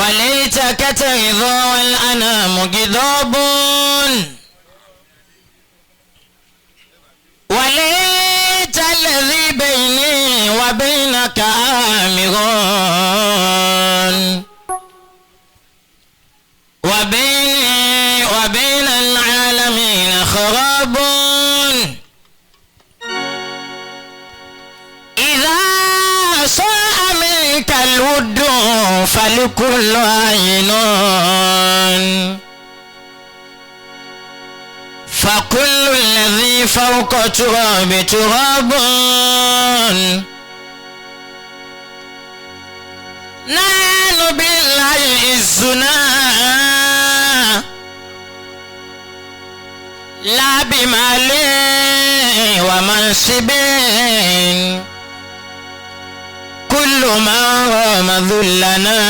وليتك ترضى والأنام غضاب وليت الذي بيني وبينك آمر وبيني وبين العالمين خراب إذا صاء منك الود فلكل عين فكل الذي فوق تراب تراب نحن بالله عزنا لا بمال ومنصب كل ما رام ذلنا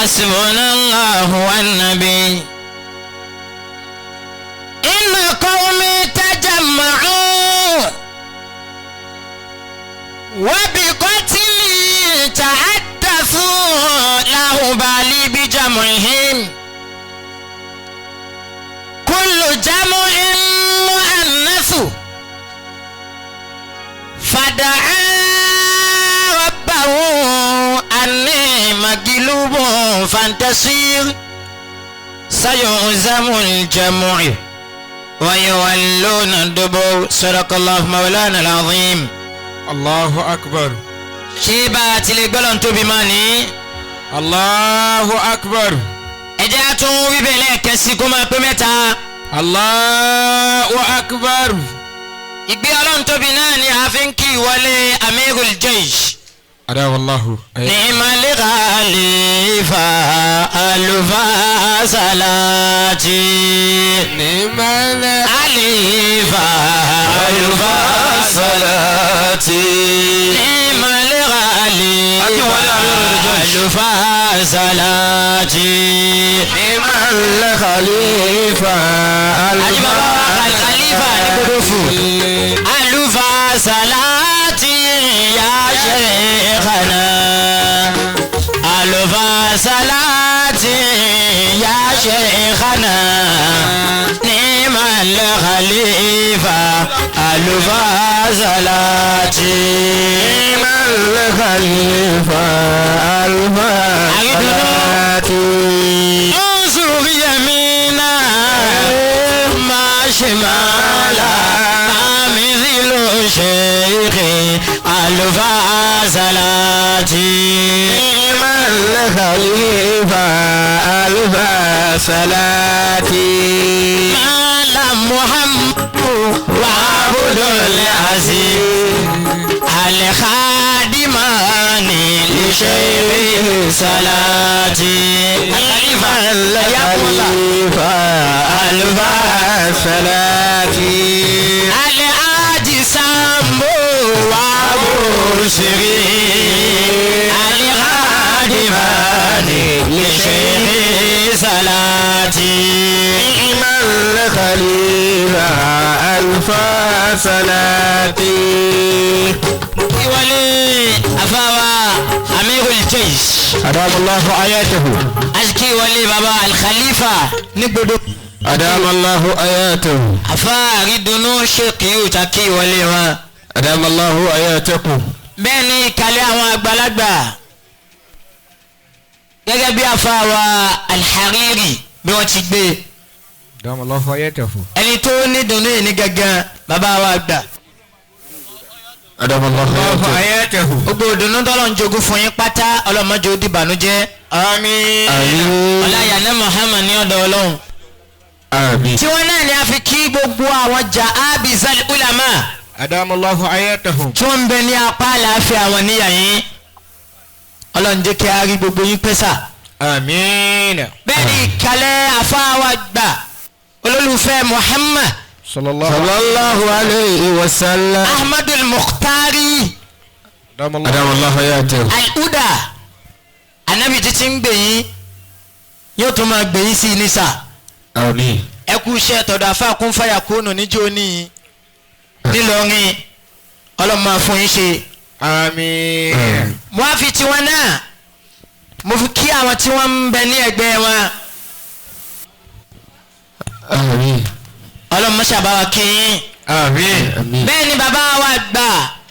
حسبنا الله والنبي إن قومي تجمعوا وبقتلي تحدثوا لا أبالي بجمعهم كل جمع مؤنث فدعا ربه أني مغلوب فانتصر سيهزم الجمع ويولون الدبر صدق الله مولانا العظيم. الله أكبر. Ṣé bá a ti lè gbọ́dọ̀ tóbi máa ní. Allahu Akbar. Ẹ jẹ́ á tún wí bẹ́ẹ̀ lẹ́ẹ̀kẹ́ sí kó máa pé mẹ́ta. Allahu Akbar. Ìgbé ọlọ́run tóbi náà ni a fi ń kí ìwọlé Amirul Jaysh. Adáwọ̀láhù. Ni'mal khalifa alufa salati. Ni'mal khalifa alufa salati. Ni'mal khalifa alufa salati. Ni'mal khalifa alufa khalifa ní gbogbo fún. Alufa salati ya shaykhana. Alufa salati ya shaykhana. Ni'mal khalifa alufa salati. Ni'mal khalifa alufa salati. Unsur yamina ma shimala mithilu shaykhi alufa salati. Ni'mal khalifa alufa salati. Malam Muhammad wa Abdul Aziz al-khadimani li shaykhi salati. Al-khalifa al-khalifa alufa salati. Al-Haji Sambo wa Bushiri al-khadimani li shaykhi salati. Ni'mal khalifa alufa salati. Ìwọlé afáwa Amirul Jaysh. Adamallahu ayatahu. Asiki ìwọlé baba al-Khalifa ní gbogbo. Adamallahu ayatahu. Afa àrídùnnú ṣèkì òòtà kí ìwọlé wọn. Adamallahu ayatakum. Bẹ́ẹ̀ ni ìkàlẹ̀ àwọn àgbàlagbà gẹ́gẹ́ bí afáwa al-Hariri bí wọ́n ti gbé. Adamallahu ayatahu. Ẹni tó ní dùnnú yìí ní gángan bàbá wa gbà. Adamallahu ayatahu. Gbogbo ìdùnnú tọ́lọ̀ ń jogún fún yín pátá ọlọ́mọdé ó dìbànújẹ́. Àmín. Ọláyàná Muhammad ní ọ̀dọ̀ Ọlọ́run. Àmín. Tí wọ́n náà ni a fi kí gbogbo àwọn ja'abizal ulama. Adamallahu ayatahu. Tí wọ́n ń bẹ ní apá àlàáfíà àwọn níyà yín. Ọlọ́run jẹ́ kí a rí gbogbo yín pẹ́sà. Àmín. Bẹ́ẹ̀ ni ìkàlẹ̀ àfáwà gbà olólùfẹ́ Muhammad. Sallallahu alayhi wa sallam. Ahmadul Mukhtari. Adamallahu ayatahu. Al-Huda. Anabi títí ń gbè yín yóò tún máa gbè yín sí i nísà. Àmín. Ẹ kú iṣẹ́ tọ̀dọ̀ àfa kún fàyà kúnnù níjó ní nílọrin ọlọ́mọ fún yín ṣe. Àmín. Mo á fi tiwọn náà, mo fi kí àwọn tí wọ́n ń bẹ ní ẹgbẹ́ wọn. Àmín. Ọlọ́run mọ́ṣá bá wa kí yín. Àmín. Àmín. Bẹ́ẹ̀ ni bàbá wa gbà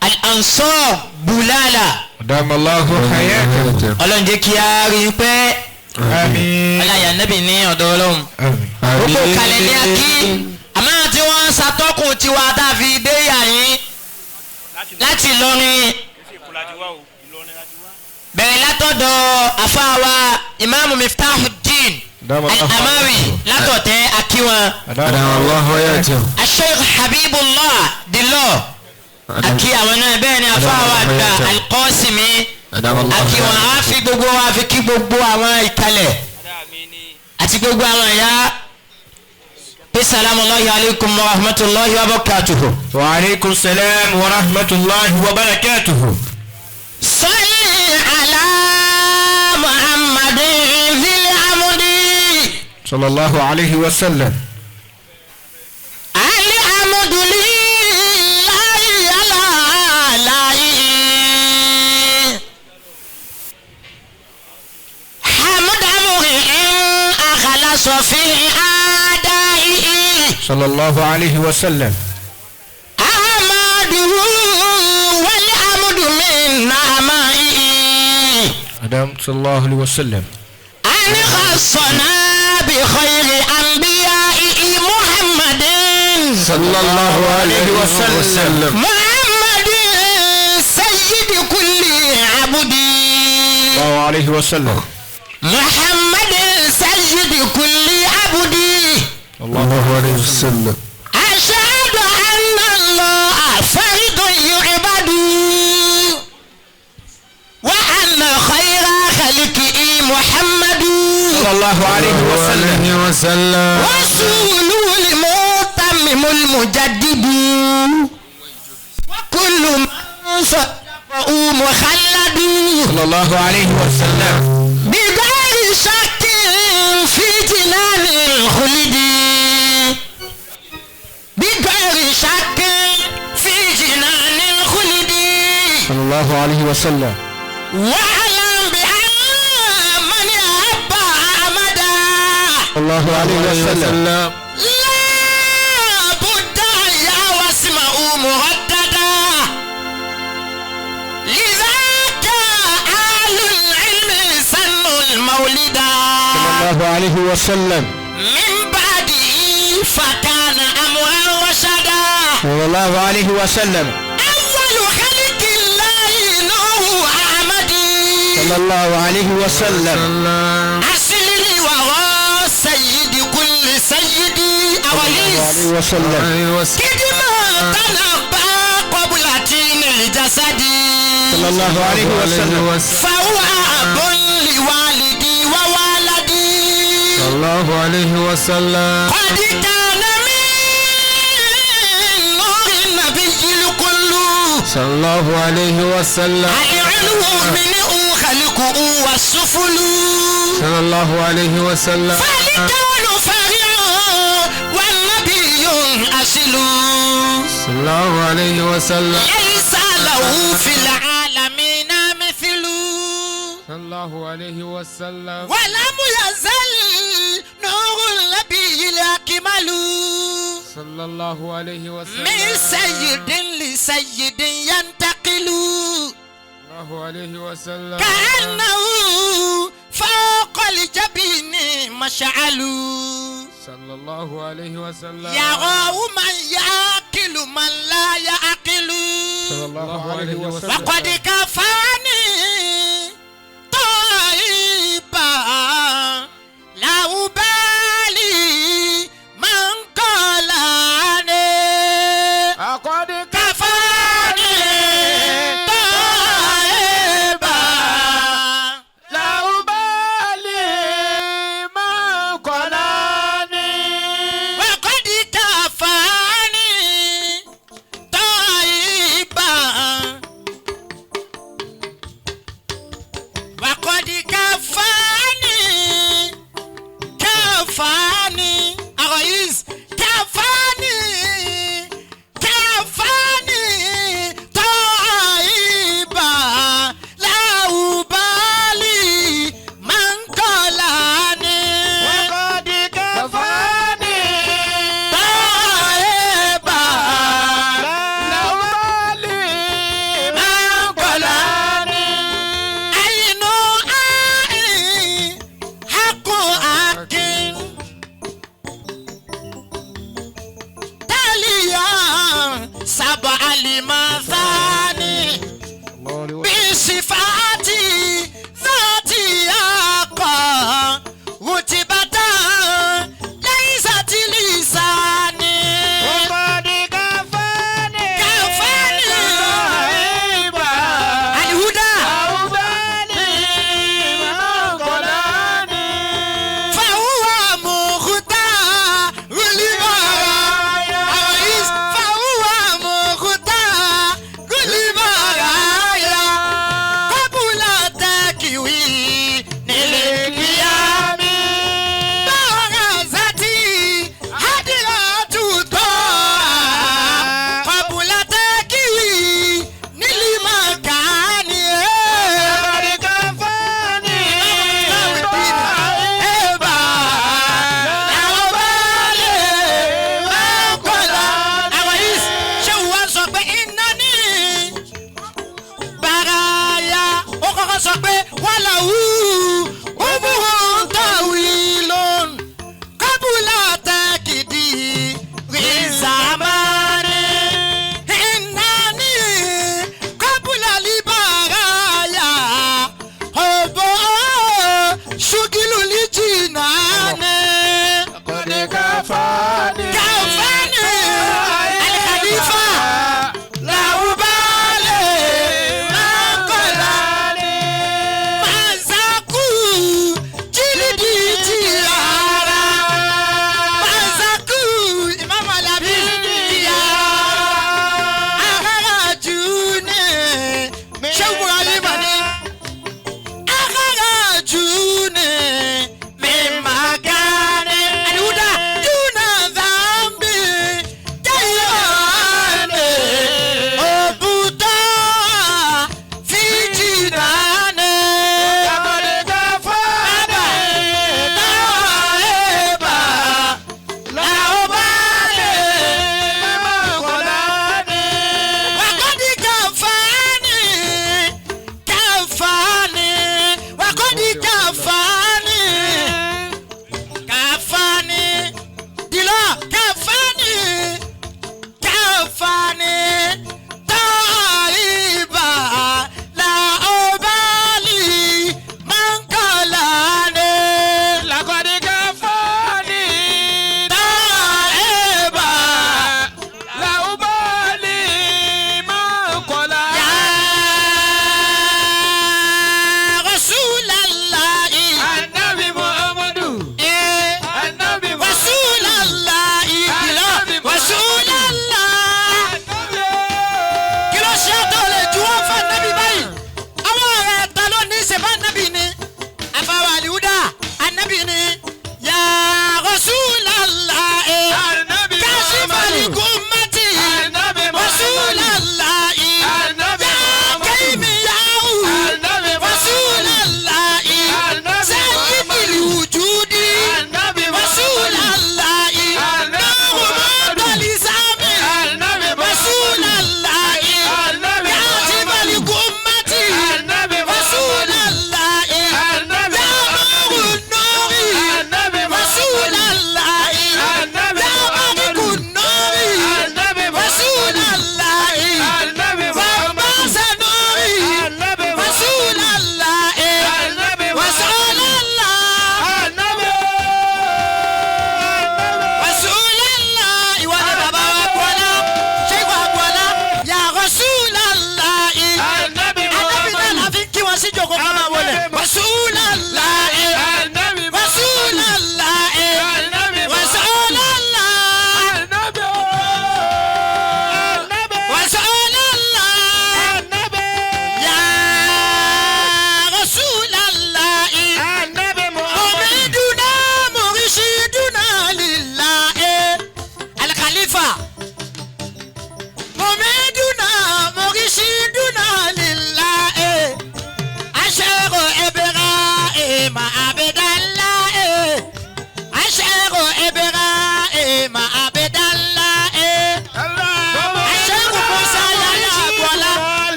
Al-Ansar Bulala. Adamallahu hayatahu. Ọlọ́run jẹ́ kí a rí i pé Àmín. ọláyà nẹ́bì ní ọ̀dọ̀ Ọlọ́run. Àmín. Gbogbo kalẹ̀ ní akí àmọ́ tí wọ́n ń ṣàtọ́kùn tiwa tá a fi dé yà yín láti Ìlọrin, bẹ̀rẹ̀ látọ̀dọ̀ àfáàwá Imam Miftahuddin Al-Amawi látọ̀tẹ̀ akíwọn. Adamallahu hayatahu. Sheikh Habibullah Dilọ akí àwọn náà. Bẹ́ẹ̀ ni àfáàwá àgbà Al-Qasimi akíwọn. Á fi gbogbo wa fi kí gbogbo àwọn ìkàlẹ̀ àti gbogbo àwọn ẹ̀yà pé salamu alaykum wa rahmatulahi wa barakatuhu. Wa aleykum salam wa rahmatulahi wa barakatuhu. Salli ala Muhammadin fil amudi. Sallallahu alayhi wa sallam. Alhamdulillahi ala alayi. Hamda muri'in akhlasa fi adaihi. Sallallahu alayhi wa sallam. Ahmaduhu wal hamdu min na'maihi. Adam sallallahu alayhi wa sallam. An khassana bi khayri anbiya'ihi Muhammadin. Sallallahu alayhi wa sallam. Muhammadin sayyidi kulli abdi. Sallallahu alayhi wa sallam. Muhammadin sayyidi kulli abdi. Allahu alayhi wa sallam. Ashhadu anna Allaha fardun yu'badu wa anna khayra khalqihi Muhammadu. Sallallahu alayhi wa sallam. Alayhi wa sallam. Rasulul mutammimul mujaddidu wa kullu man saddaqahu mukhalladu. Sallallahu alayhi wa sallam. Bighayri shakkin fi jinanil khuldi. Bighayri shakkin fi jinanil khuldi. Sallallahu alayhi wa sallam. Wa'lam bi anna man ahabba Ahmada. Sallallahu alayhi wa sallam. La budda ya wasma'u muraddada. Lidhaka ahlul ilmi sannul mawlida. Sallallahu alayhi wa sallam. Min ba'dihi fakana amran rashada. Sallallahu alayhi wa sallam. Awwalu khalqillahi nuhu ahmadi. Sallallahu alayhi wa sallam. Asli wa sayyidi kulli sayyidi awalis. Alayhi wa sallam. Kidima tanabba qabla tinil jasadi. Sallallahu alayhi wa sallam. Fahuwa abun liwalidi wa waladi. Sallallahu alayhi wa sallam. Qad kana min nuri nabiyyil kullu. Sallallahu alayhi wa sallam. Al-ilmu minhu khalquhu was-suflu. Sallallahu alayhi wa sallam. Fal-kawnu fari'un wan-nabiyyun aslu. Sallallahu alayhi wa sallam. Laysa lahu fil alamina mithlu. Sallallahu alayhi wa sallam. Walam yazal nurul nabiyyil akmalu. Sallallahu alayhi wa sallam. Min sayyidin li sayyidin yantaqilu. Sallallahu alayhi wa sallam. Ka'annahu fawqa al-jabini mash'alu. Sallallahu alayhi wa sallam. Yarahu man ya'qilu man la ya'qilu. Sallallahu alayhi wa sallam. Wa qad kafani tayyiba la ubali man qalani. Aqad Kafani tayyiba la ubali man qalani. Wa qad kafani tayyiba. Wa qad kafani kafani Arois kafani kafani tayyiba la صفات ذاتي حقا رتبة ليست لساني. وقد كفاني كفاني. صاحبا الهدى أبالي من قلاني. فهو مختار لبرايا الرئيس، فهو مختار لبرايا.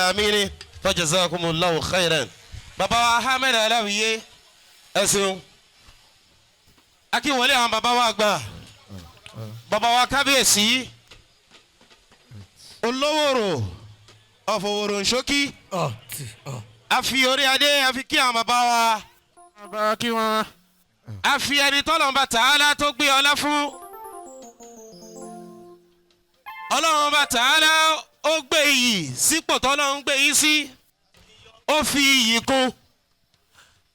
Alamini fajazakumullahu khairan. Bàbá wa Ahmed Aláwìyé, ẹ ṣeun. Akínwọlé àwọn bàbá wa gbà, bàbá wa kábíyèsí Olówòrò ọ̀fọ̀wòrò ṣókí, a fi orí adé, a fi kí àwọn bàbá wa, a fi ẹni tọ́lọ́run Tààlà tó gbé ọlá fún. Ọlọ́run bá Tààlà ó gbé iyì sípò tọ́lọ́run gbé yìí sí, ó fi iyì kún.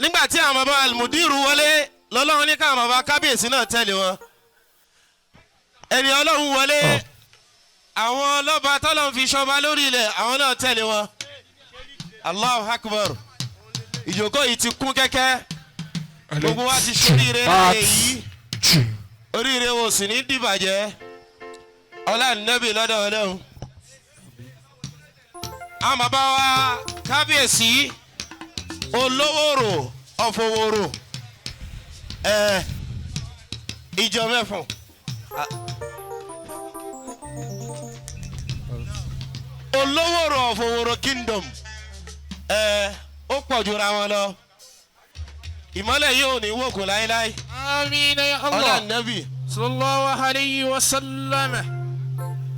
Nígbà tí àwọn bàbá almudiru wọlé, lọ́lọ́run ní káwọn bàbá kábíyèsí náà tẹ̀lé wọn. Ẹni Ọlọ́run wọlé, àwọn ọlọ́ba tọ́lọ́run fi ṣọba lórí ilẹ̀, àwọn náà tẹ̀lé wọn. Allahu Akbar. Ìjókòó yìí ti kún kẹ́kẹ́. Gbogbo wa ti ṣoríire láàyè yìí, oríire wo sì ní dìbàjẹ́. Ọlá nẹ́bì lọ́dọ̀ Ọlọ́run. Àwọn bàbá wa kábíyèsí Olówòrò ọ̀fọ̀wòrò ẹ̀ ìjọ mẹ́fọ̀n. Olówòrò ọ̀fọ̀wòrò kingdom ẹ̀ ó pọ̀ jura wọn lọ. Ìmọ́lẹ̀ yìí ò ní wòkun láéláé. آمين يا Ọlá الله nẹ́bì. صلى الله عليه وسلم.